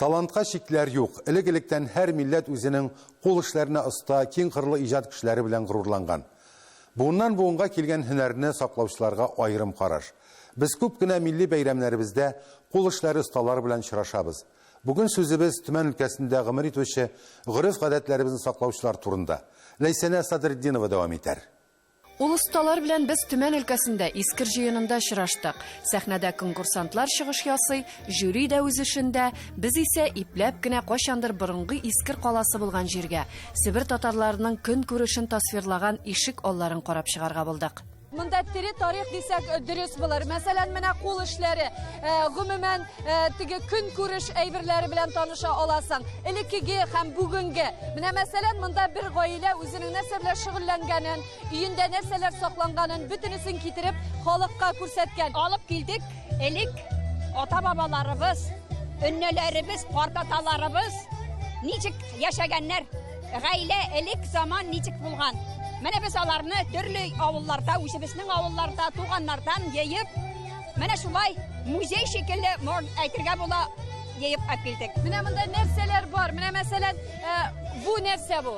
Талантка чикләр юк. Элек-электән һәр милләт үзенең кул эшләренә оста, киң кырлы иҗат кешеләре белән горурланган. Буыннан-буынга килгән һөнәрне саклаучыларга аерым караш. Без күп кенә милли бәйрәмнәребездә кул эшләре осталары белән очрашабыз. Бүген сүзебез Төмән өлкәсендә гомер итүче гореф-гадәтләребезне саклаучылар турында. Ләйсәнә Садретдинова дәвам итәр. Ул осталар белән без Төмән өлкәсендә Искер җыенында очраштык. Сәхнәдә конкурсантлар чыгыш ясый, жюри дә үз эшендә, без исә ипләп кенә кайчандыр борынгы Искер каласы булган җиргә, Себер татарларының көнкүрешен тасвирлаган ишек алларын карап чыгарга булдык. Монда тере тарих дисәк дөрес булыр. Мәсәлән, менә кул эшләре, гомумән, теге көнкүреш әйберләре белән таныша аласың. Элеккеге һәм бүгенге. Менә мәсәлән, монда бер гаилә үзенең нәрсә белән шөгыльләнгәнен, өендә нәрсәләр сакланганын бөтенесен китереп халыкка күрсәткән. Алып килдек элек ата-бабаларыбыз, өннәләребез, картаталарыбыз ничек яшәгәннәр, гаилә элек заман ничек булган. Менә без аларны төрле авылларда, үзебезнең авылларда, туганнардан җыеп, менә шулай музей шикелле әйтергә була, җыеп алып килдек. Менә монда нәрсәләр бар? Менә мәсәлән, бу нәрсә бу?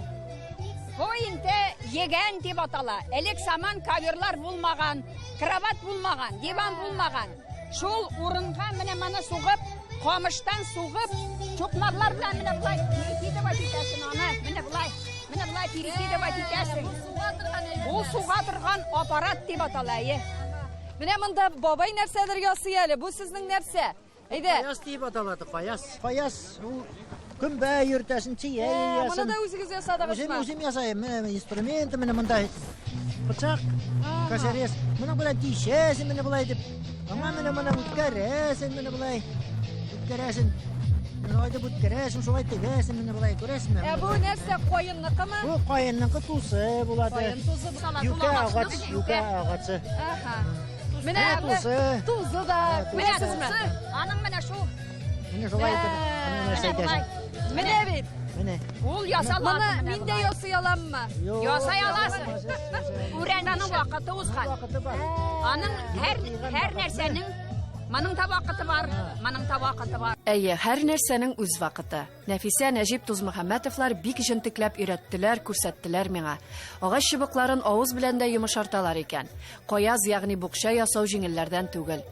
Бу инде егән дип атала. Элек заман коверлар булмаган, кровать булмаган, диван булмаган. Шул урынга менә моны сугып, камыштан сугып, чукмарлар белән менә болай перекидывать итәсең аны. Менә болай, менә болай перекидывать итәсең. Ул суга торган аппарат дип атала, әйе. Менә монда бабай нәрсәдер ясый әле. Бу сезнең нәрсә? Әйдә. Каяс дип аталады, каяс. Каяс, ул көмбә йөртәсен, чия йыясың. Моны да үзегез ясадыгызмы? Үзем, үзем ясайым. Менә инструменты, менә монда пычак, косорез. Моның белән тишәсең менә болай итеп. Аңа менә моны үткәрәсең менә болай. Үткәрәсең. Менә итеп үткәрәсең, шулай тегәсең менә болай, күрәсеңме? Ә бу нәрсә, каенныкымы? Бу каенныкы тусы булады. Каен тусы. Юкә агач, юкә агачы. Аха. Менә тузы. Тузы да. Менә тузы. Аның менә шул. Менә шулай итеп. Менә нәрсә әйтәсең. Менә бит. Менә. Ул ясала. Моны мин дә ясый аламмы? Ясый аласың. Үрәннең вакыты узган. Аның һәр һәр нәрсәнең моның да вакыты бар, моның да вакыты бар. Әйе, һәр нәрсәнең үз вакыты. Нәфисә, Нәҗип Тузмөхәммәтовлар бик җентекләп өйрәттеләр, күрсәттеләр миңа. Агач чыбыкларын авыз белән дә йомшарталар икән. Каяз, ягъни букча ясау җиңелләрдән түгел.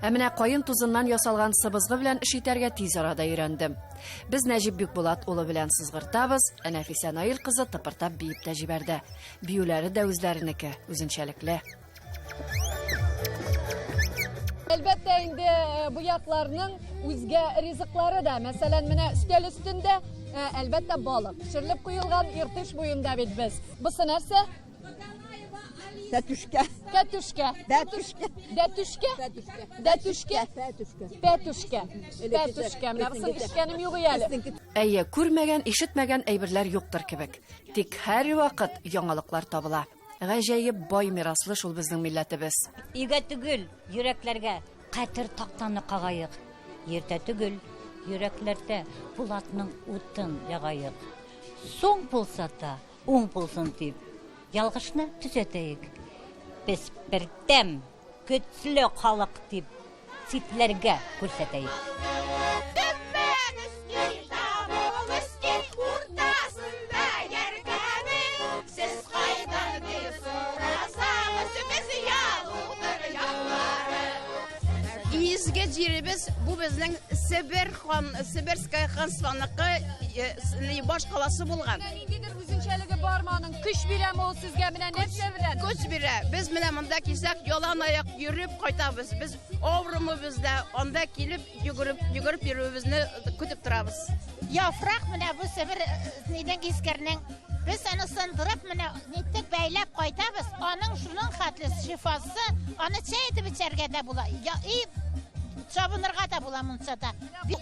Ә менә каен тузыннан ясалган сыбызгы белән эш итәргә тиз арада өйрәндем. Без Нәҗип Бикбулат улы белән сызгыртабыз, ә Нәфисә Наил кызы тыпыртап биеп тә җибәрде. Биюләре дә үзләренеке, үзенчәлекле. Әлбәттә инде э, бу якларның үзгә ризыклары да. Мәсәлән, менә өстәл өстендә э, әлбәттә балык пешерелеп куелган Иртыш буенда бит без. Бусы нәрсә? Тәтүшкә. Тәтүшкә. Тәтүшкә. Дәтүшкә? Дәтүшкә. Тәтүшкә. Пәтүшкә. Пәтүшкә. Менә бусын ишеткәнем юк әле. Әйе, күрмәгән, ишетмәгән әйберләр юктыр кебек. Тик һәрвакыт яңалыклар табыла. Гаҗәеп бай мираслы шул безнең милләтебез. Өйгә түгел, йөрәкләргә Катер тактаны кагаек. Иртә түгел, йөрәкләрдә Пулатның утын ягаек. Соң булса да, уң булсын дип, Ялгышны төзәтәек. Без бердәм, көчле халык дип, Читләргә күрсәтәек. Төмән өсти, Табыл өсти, уртасында Яркәбе. Сез кайдан дип сорасагыз, без Ялутор яклары. Изге җиребез бу безнең Себер хан, Себерская ханствоныкы э, баш каласы булган. Менә ниндидер үзенчәлеге бармы аның? Көч бирәме ул сезгә? Менә нәрсә белән? Көч бирә. Без менә монда килсәк, ялан аяк йөреп кайтабыз. Без авырымыбыз да анда килеп йөгереп йөгереп йөрүебезне көтеп торабыз. Яфрак менә бу Себер э, нидән Искернең Без аны сындырып, менә ниттек бәйләп кайтабыз. Аның шуның хәтле шифасы, аны чәй итеп эчәргә дә була. Я, и чабынырга да була мунчада.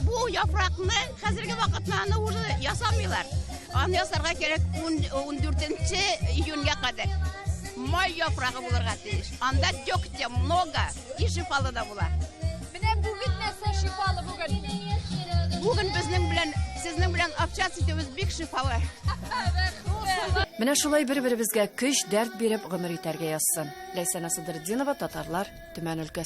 Бу яфракны хәзерге вакытта аны уже ясамыйлар. Аны ясарга кирәк 14 июньгә кадәр. Май яфрагы булырга тиеш. Анда дегтя много и шифалы да була. Менә бүген нәрсә шифалы бүген? Бүген безнең белән, сезнең белән общаться итүебез бик шифалы. Менә шулай бер-беребезгә көч, дәрт биреп гомер итәргә язсын. Ләйсән Асадретдинова, Татарлар, Төмән өлкәсе.